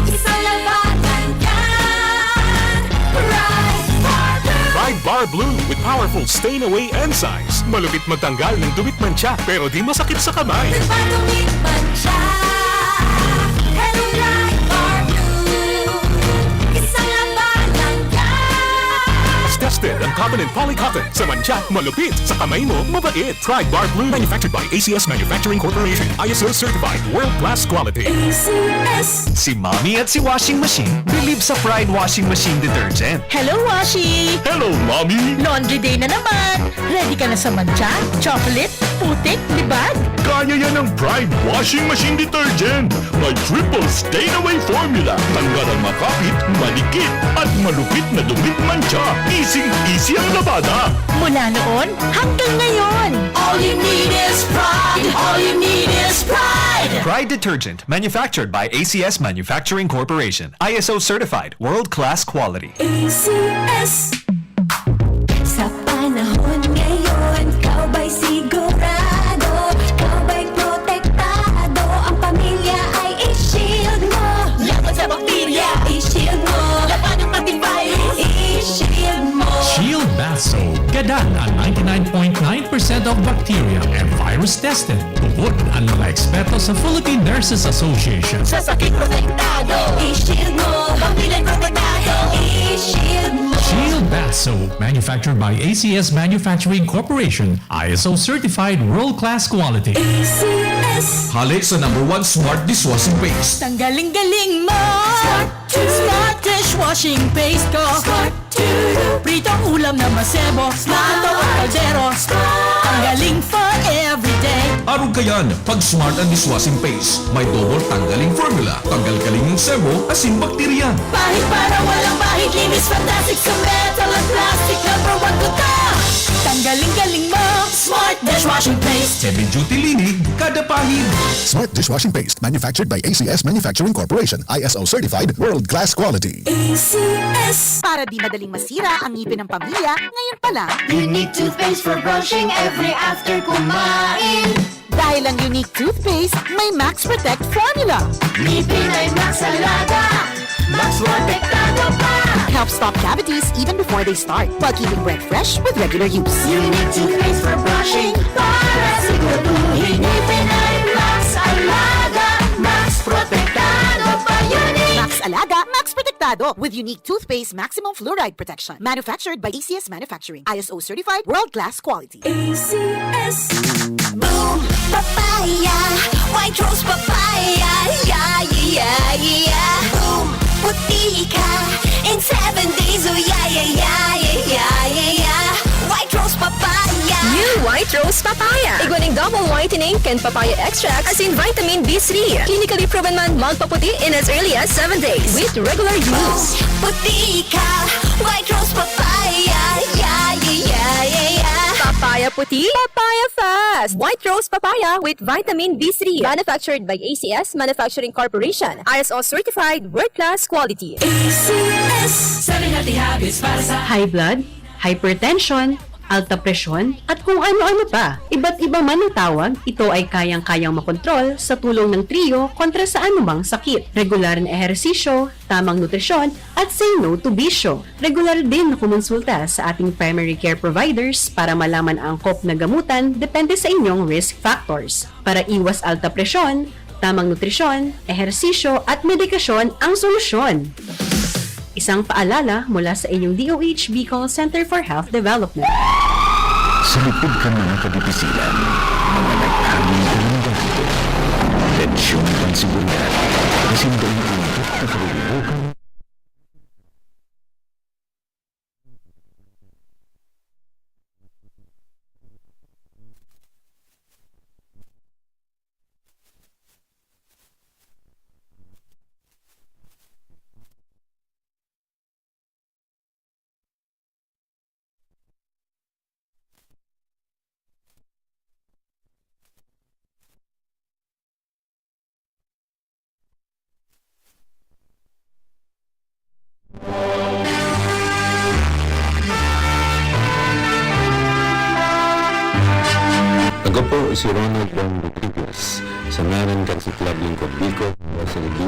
Isang labanan yan. Bright Bar Blue. Pride Bar Blue with powerful stain away enzymes. Malupit magtanggal ng dumi at mantsa, pero di masakit sa kamay. Nagpadumi mantsa. Hello, Bright Bar Blue. Isang labanan yan. Tested ang cotton and polycotton. Sa mantsa, malupit. Sa kamay mo, mabait. Pride Bar Blue, manufactured by A C S Manufacturing Corporation. I S O certified, world-class quality. A C S. Si Mommy at si Washing Machine believe sa Pride Washing Machine Detergent. Hello, Washi! Hello, Mommy! Laundry day na naman! Ready ka na sa mantsa, chocolate, putik, libag? Kaya yan ng Pride Washing Machine Detergent. May triple stain away formula. Tanggal ang makapit, madikit, at malupit na dumi at mantsa. Easy-easy ang labada. Mula noon hanggang ngayon. All you need is Pride. All you need is Pride. Pride Detergent, manufactured by A C S Manufacturing Corporation. I S O certified, world-class quality. A C S. Sa panahon ngayon, ikaw ba'y sigurado? Ikaw ba'y protektado? Ang pamilya ay i-shield mo. Laban sa bakterya, i-shield mo. Laban ng antivirus, i-shield mo. Shield Bath Soap. Gadan ang ninety-nine point nine percent of bacteria and virus tested. Bukod ang mga eksperto sa Philippine Nurses Association. Sa sakit protektado, i-shield mo. Pamilya protektado, i-shield mo. Shield Bath Soap, manufactured by A C S Manufacturing Corporation, I S O certified world-class quality. A C S. Hale sa number one smart dishwashing paste. Tanggaling-galing mo! Smart Smart dishwashing paste ko. Smart Pritong ulam na masebo. Smart ang kaldero. Ang galing for everyday. Arog kayan, pag Smart ang dishwashing paste. May double tanggaling formula. Tanggal kaling ng sebo, asin bakterya. Pahid para walang bahid. Linis fantastic sa metal at plastic. Number one ko to. Tanggaling galing mo. Smart dishwashing paste. Heavy duty linig, kada pahid. Smart dishwashing paste. Manufactured by A C S Manufacturing Corporation. I S O certified, world-class quality. A C S. Para di madaling masira ang ngipin ng pamilya, ngayon pa lang. Unique toothpaste for brushing every after kumain. Dahil ang Unique toothpaste may Max Protect formula. Ngipin ay Max Alaga, Max Protektado pa. Helps stop cavities even before they start, while keeping breath fresh with regular use. Unique toothpaste for brushing para siguraduhin ngipin ay Max Alaga, Max Protektado pa. Unique. Max Alaga, Max Protektado with Unique toothpaste maximum fluoride protection. Manufactured by A C S Manufacturing. I S O certified, world-class quality. A C S. Boom Papaya, White Rose Papaya, yeah, yeah, yeah, yeah. Boom, puti ka in seven days, oh yeah, yeah, yeah, yeah, yeah, yeah, yeah. White Rose Papaya. New Rose Papaya. Igwa ning double whitening kan papaya extract asin vitamin B three. Clinically proven man magpaputi in as early as seven days with regular use. Puti ka, White Rose Papaya. Yeah, yeah, yeah, yeah, yeah. Papaya puti, papaya fast. White Rose Papaya with vitamin B three. Manufactured by A C S Manufacturing Corporation. I S O certified, world-class quality. A C S. Seven Healthy Habits para sa high blood, hypertension, alta presyon, at kung ano-ano pa. Iba't iba man ang tawag, ito ay kayang-kayang makontrol sa tulong ng Trio kontra sa anumang sakit. Regular na ehersisyo, tamang nutrisyon, at say no to bisyo. Regular din na kumonsulta sa ating primary care providers para malaman ang angkop na gamutan depende sa inyong risk factors. Para iwas alta presyon, tamang nutrisyon, ehersisyo, at medikasyon ang solusyon. Isang paalala mula sa inyong D O H Bicol Center for Health Development. Sa likod kan mga kadipisilan, mga nagtaging kalamdaman, tensyon kan seguridad, asin daing untok na kabubukan. Ako po si Ronald Bong Rodriguez, sa ngaran kan Siklab Lingkod Bicol, S L B,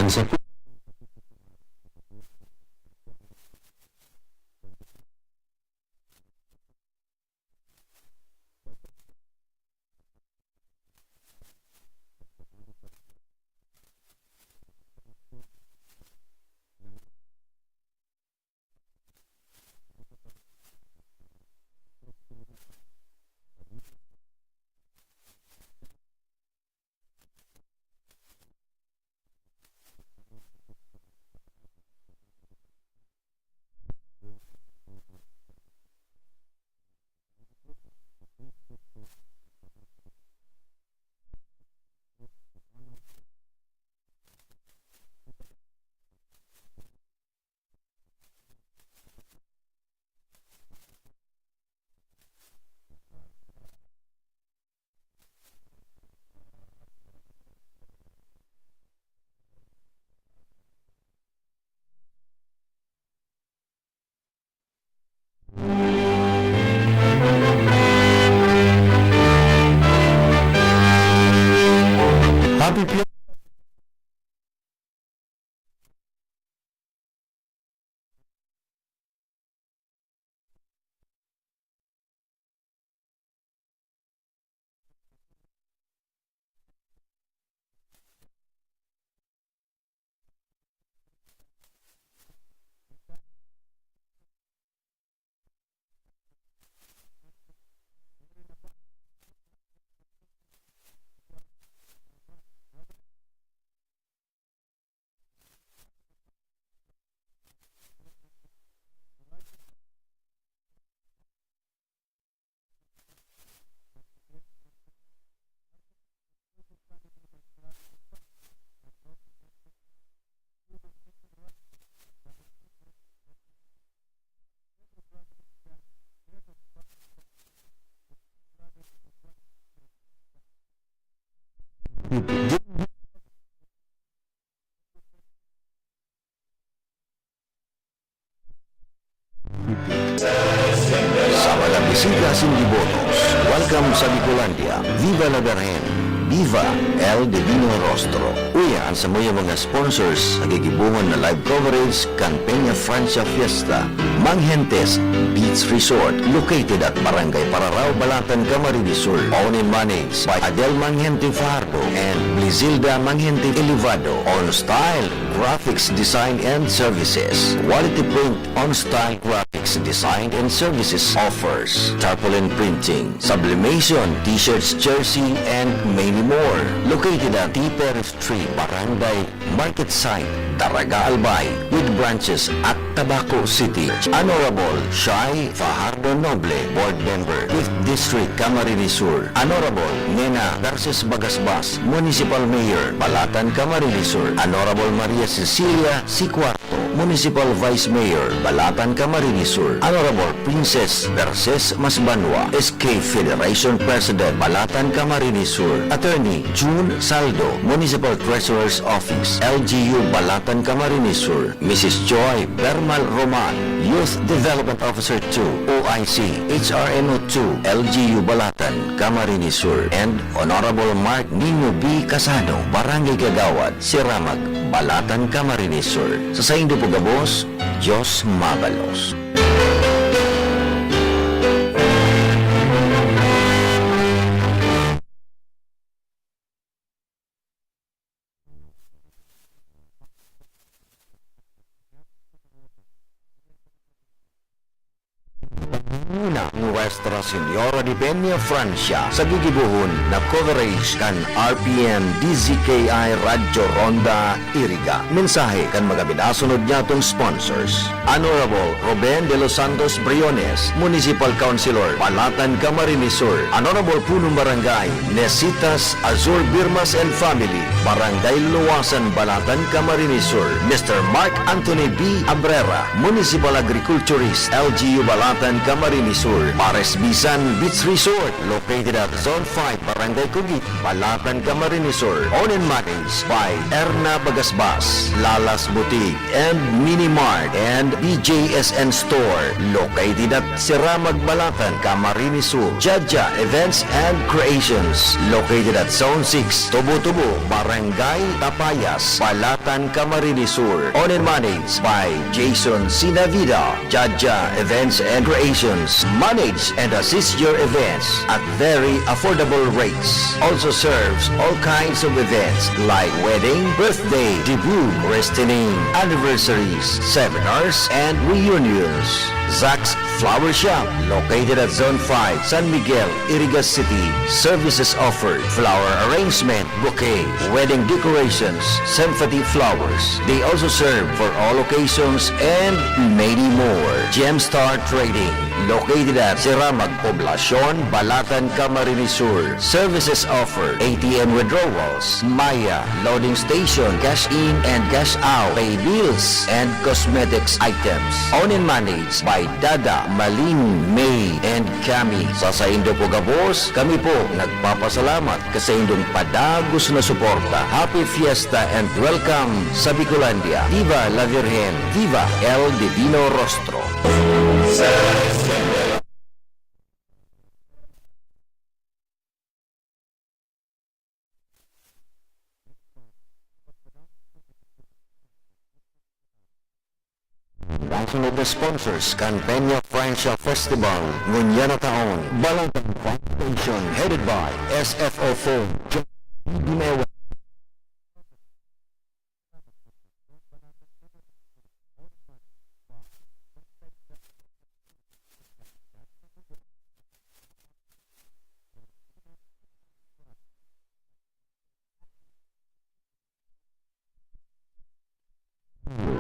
ang sa Happy Pi- Sa mga bisita asin debotos, welcome sa Bicolandia. Viva la Virgen! Viva El Divino Rostro! Uya an samuyang mga sponsors sa gigibongan na live coverage kan Peña Francia Fiesta, Manghentes Beach Resort, located at Barangay Pararao, Balatan, Camarines Sur. Own and managed by Adel Manghente Fajardo and Blizilda Manghente Elevado. On Style Graphics Design and Services, Quality Print, On Style Graphics Design and Services offers tarpaulin printing, sublimation, t-shirts, jersey, and many more. Located at T P R F three, Barangay Market Site, Daraga, Albay, with branches at Tabaco City. Honorable Shai Fajardo Noble, Board Member, Fifth District, Camarines Sur. Honorable Nena Garces Bagasbas, Municipal Mayor, Balatan, Camarines Sur. Honorable Maria Cecilia C. Cuarto, Municipal Vice Mayor, Balatan, Camarines Sur. Honorable Princess Garces Masbanwa, S K Federation President, Balatan, Camarines Sur. Attorney June Saldo, Municipal Treasurer's Office, L G U, Balatan, Camarines Sur. Missus Joy Bermal Roman, Youth Development Officer two, O I C, H R M O two, L G U Balatan, Camarines Sur, and Honorable Mark Nino B. Casano, Barangay Kagawad, Siramag, Balatan, Camarines Sur. Sa saindo po gabos, Diyos mabalos. Una, Nuestra Señora de Peña Francia, sa gigibohon na coverage kan R P N D Z K I Radyo Ronda Iriga. Mensahe kan mga minasunod nyatong sponsors. Honorable Ruben de los Santos Briones, Municipal Councilor, Balatan, Camarines Sur. Honorable Punong Barangay, Nesitas Azur Birmas and Family, Barangay Luwasan, Balatan, Camarines Sur. Mister Mark Anthony B. Abrera, Municipal Agriculturist, L G U Balatan, Camarines Sur. Pares Bisan Beach Resort, located at Zone five, Barangay Kugit, Balatan, Camarines Sur. Owned and managed by Erna Bagasbas, Lala's Boutique and Mini Mart and B J S N Store, located at Siramag, Balatan, Camarines Sur. Jaja Events and Creations, located at Zone six, Tubo-Tubo, Barangay Tapayas, Balatan, Camarines Sur. Owned and managed by Jason Sinavida. Jaja Events and Creations manage and assist your events at very affordable rates. Also serves all kinds of events like wedding, birthday, debut, christening, anniversaries, seminars, and reunions. Zach's Flower Shop, located at Zone five, San Miguel, Iriga City. Services offered: flower arrangement, bouquet, wedding decorations, sympathy flowers. They also serve for all occasions and many more. Gemstar Trading, located at Siramag, Poblacion, Balatan, Camarines Sur. Services offered: A T M withdrawals, Maya, loading station, cash in and cash out, pay bills, and cosmetics items. Owned and managed by Dada, Malin, May, and Cami. Sa saindo po gabos, kami po nagpapasalamat kan saindong padagos na suporta. Happy Fiesta and welcome sa Bicolandia. Viva la Virgen! Viva El Divino Rostro! National sponsors kan Peña Francia Festival ngunyan na taon, Balatan Fire Station, headed by S F O four, John Dimewa.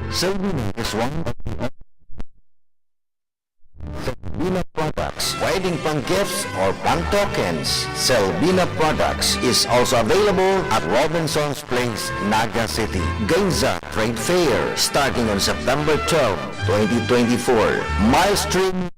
Selvina is one of the Selvina products, pwedeng pang gifts or pang tokens. Selvina products is also available at Robinson's Place, Naga City. Ginza Trade Fair, starting on September twelve, twenty twenty-four. Milestream.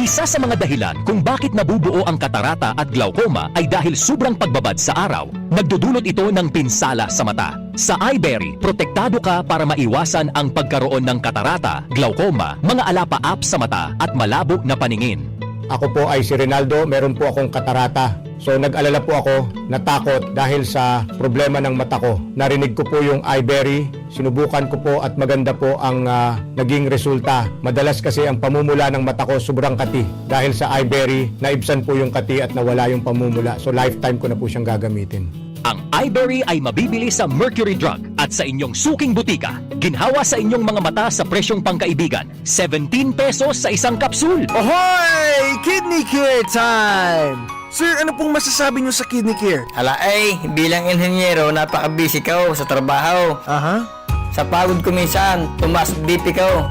Isa sa mga dahilan kung bakit nabubuo ang katarata at glaucoma ay dahil sobrang pagbabad sa araw. Nagdudulot ito ng pinsala sa mata. Sa Eyeberry, protektado ka para maiwasan ang pagkaroon ng katarata, glaucoma, mga alapaap sa mata at malabo na paningin. Ako po ay si Rinaldo, meron po akong katarata. So, nag-alala po ako, natakot dahil sa problema ng mata ko. Narinig ko po yung Eyeberry, sinubukan ko po at maganda po ang, ah, naging resulta. Madalas kasi ang pamumula ng mata ko sobrang kati. Dahil sa Eyeberry, naibsan po yung kati at nawala yung pamumula. So, lifetime ko na po siyang gagamitin. Ang Iberry ay mabibili sa Mercury Drug at sa inyong suking butika. Ginhawa sa inyong mga mata sa presyong pangkaibigan, seventeen pesos sa isang kapsul. Ohoy! Kidney Care time! Sir, ano pong masasabi niyo sa Kidney Care? Ala ay, bilang inhenyero, napaka-busy ko sa trabaho. Aha. Sa pagod ko minsan, tumaas B P ko.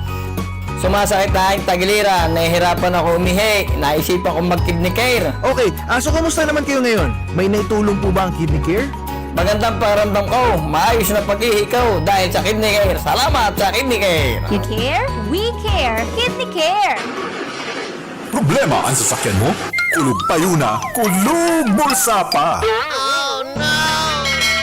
Sumasakit na ang tagiliran, nahihirapan ako umihi, naisipan kong mag-Kidney Care. Okay, ah, so kamusta naman kayo ngayon? May naitulong po ba ang Kidney Care? Magandang pakiramdam ko, maayos na pag-ihi ko dahil sa Kidney Care. Salamat sa Kidney Care! You care? We care! Kidney Care! Problema an sasakyan mo? Kulog payo na, kulog bulsa pa!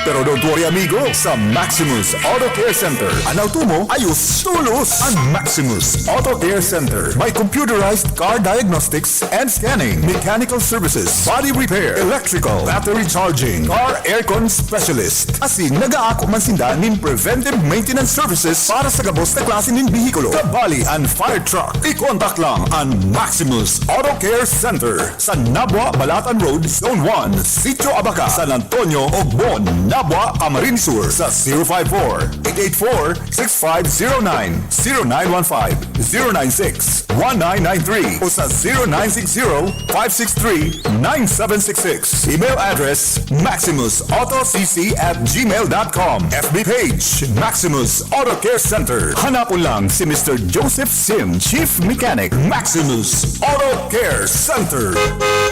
Pero don't worry, amigo, sa Maximus Auto Care Center, an auto mo, ayos, tulos! An Maximus Auto Care Center, may computerized car diagnostics and scanning, mechanical services, body repair, electrical, battery charging, car aircon specialist. Asin nag-aako man sinda nin preventive maintenance services para sa gabos na klase nin behikulo, kabali an fire truck. I-contact lang an Maximus Auto Care Center sa Nabua, Balatan Road, Zone one, Sitio Abaca, San Antonio, Ogbon, Nabua, Camarines Sur sa zero five four, eight eight four, six five zero nine, zero nine one five, zero nine six, one nine nine three o sa zero nine six zero, five six three, nine seven six six. Email address, maximus auto c c at gmail dot com. F B page, Maximus Auto Care Center. Hanapon lang si Mister Joseph Sim, Chief Mechanic, Maximus Auto Care Center.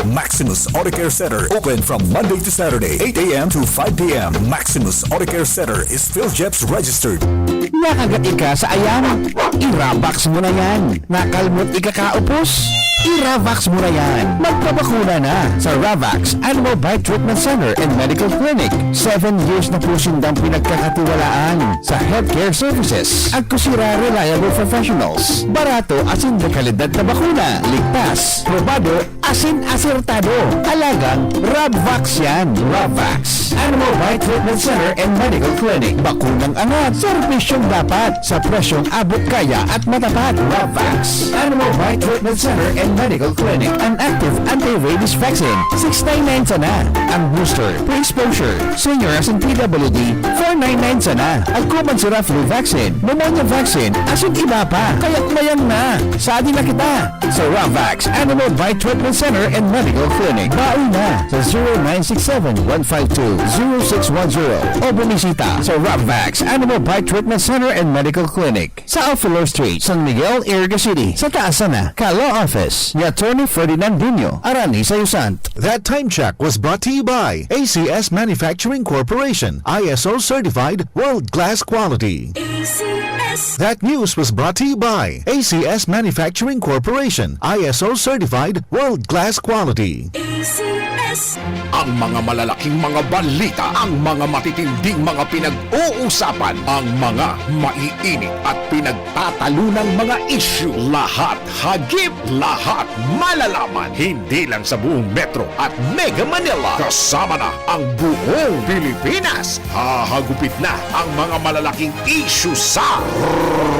Maximus Auto Care Center, open from Monday to Saturday, eight a m to five p m. Maximus Auto Care Center is PhilGEPS registered. Nakagat ika sa ayam? Iravax mo na yan. Nakalmot ika kaupos? Iravax mo na yan. Magpabakuna na sa Ravax Animal Bite Treatment Center and Medical Clinic. Seven years na po sindang pinagkakatiwalaan sa healthcare services. Agkusira reliable professionals. Barato asin de kalidad na bakuna. Ligtas, probado, asin asertado. Talagang Rabvax yan. Rabvax. Animal Bite Treatment Center and Medical Clinic. Bakunang angat, serbisyong dapat, sa presyong abot kaya at matapat. Rabvax. Animal Bite Treatment Center and Medical Clinic. An active anti-rabies vaccine, six nine nine sana. Ang booster, pre-exposure, senior asin P W D, four nine nine sana. Agkuman sira flu vaccine, pneumonia vaccine, asin iba pa. Kaya't mayang na. Sadi na kita. Sa Ravax Animal Bite Treatment Center and Medical Clinic. Bawi na sa zero nine six seven, one five two, zero six one zero o bumisita sa Ravax Animal Bite Treatment Center and Medical Clinic sa Alfilor Street, San Miguel, Iriga City, sa taas sana ka law office ni Attorney Ferdinand Dino, Arani Sayusant. That time check was brought to you by A C S Manufacturing Corporation, I S O certified, world-class quality. A C S. That news was brought to you by A C S Manufacturing Corporation, I S O certified, world-class quality. A C S. Ang mga malalaking mga balita, ang mga matitinding mga pinag-uusapan, ang mga maiinit at pinagtatalunang mga isyu, lahat hagip, lahat malalaman. Hindi lang sa buong Metro at Mega Manila, kasama na ang buong Pilipinas. Hahagupit na ang mga malalaking isyu sa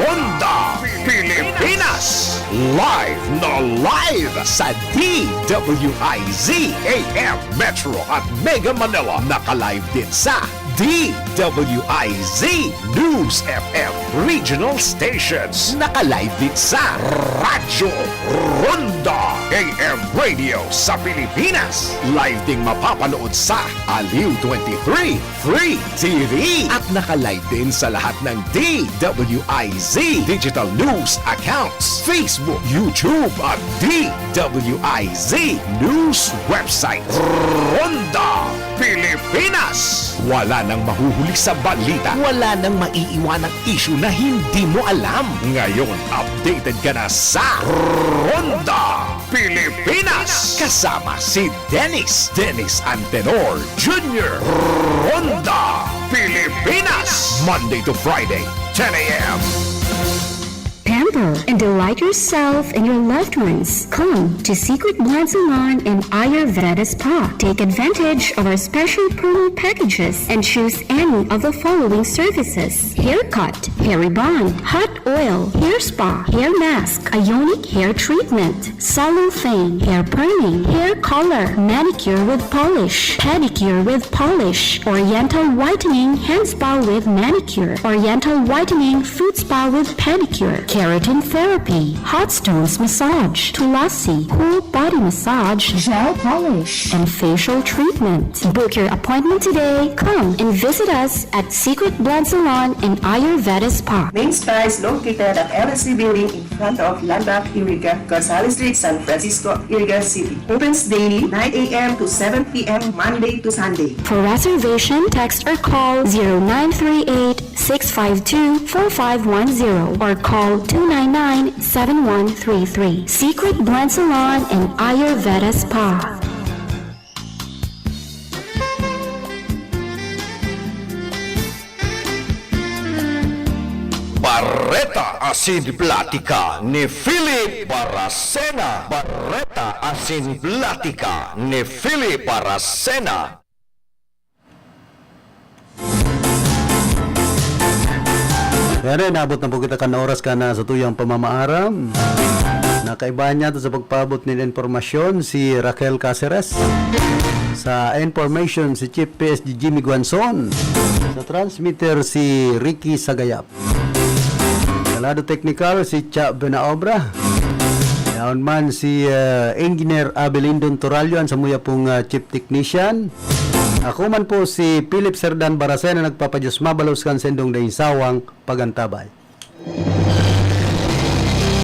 Ronda Pilipinas. Live na live sa D W I Z A M Metro at Mega Manila. Naka-live din sa D W I Z News F M Regional Stations. Naka-live din sa Radyo Ronda A M Radio sa Pilipinas. Live ding mapapanood sa Aliw twenty-three Free T V. At naka-live din sa lahat ng D W I Z Digital News accounts, Facebook, YouTube at D W I Z News website. Ronda Pilipinas. Wala nang mahuhuli sa balita. Wala nang maiiwanang isyu na hindi mo alam. Ngayon, updated ka na sa Ronda Pilipinas. Kasama si Dennis, Dennis Antenor Junior Ronda Pilipinas. Monday to Friday, ten a m. people and delight yourself and your loved ones. Come to Secret Blend Salon and Ayurveda Spa. Take advantage of our special promo packages and choose any of the following services: haircut, hair rebond, hot oil, hair spa, hair mask, ionic hair treatment, salon thing, hair perming, hair color, manicure with polish, pedicure with polish, oriental whitening, hand spa with manicure, oriental whitening, foot spa with pedicure, keratin therapy, hot stones massage, tulasi, whole body massage, gel polish, and facial treatment. Book your appointment today. Come and visit us at Secret Blend Salon and Ayurveda Spa. Main Spa is located at L S C Building in front of Landmark Iriga, Gonzales Street, San Francisco, Iriga City. Opens daily, nine a m to seven p m, Monday to Sunday. For reservation, text or call zero nine three eight, six five two, four five one zero or call two nine nine, seven one three three. Secret Blend Salon and Ayurveda Spa. Bareta asin Platika ni Philip Baracena. Bareta asin Platika ni Philip Baracena. Kaya rin, naabot na po kita kan oras ka na sa tuyang pamamaaram. Nakaibahan niya to sa pagpaabot nin impormasyon si Raquel Caceres. Sa information, si Chief P S G Jimmy Guanzon. Sa transmitter, si Ricky Sagayap. Sa lado teknikal, si Cha Benaobra. Yaon man si uh, Engineer Abelindon Torallo, ang samuya pong uh, Chief Technician. Ako man po si Philip Serdan Baracena, nagpapadyos mabalos kan sendong daing sawang pagantabay.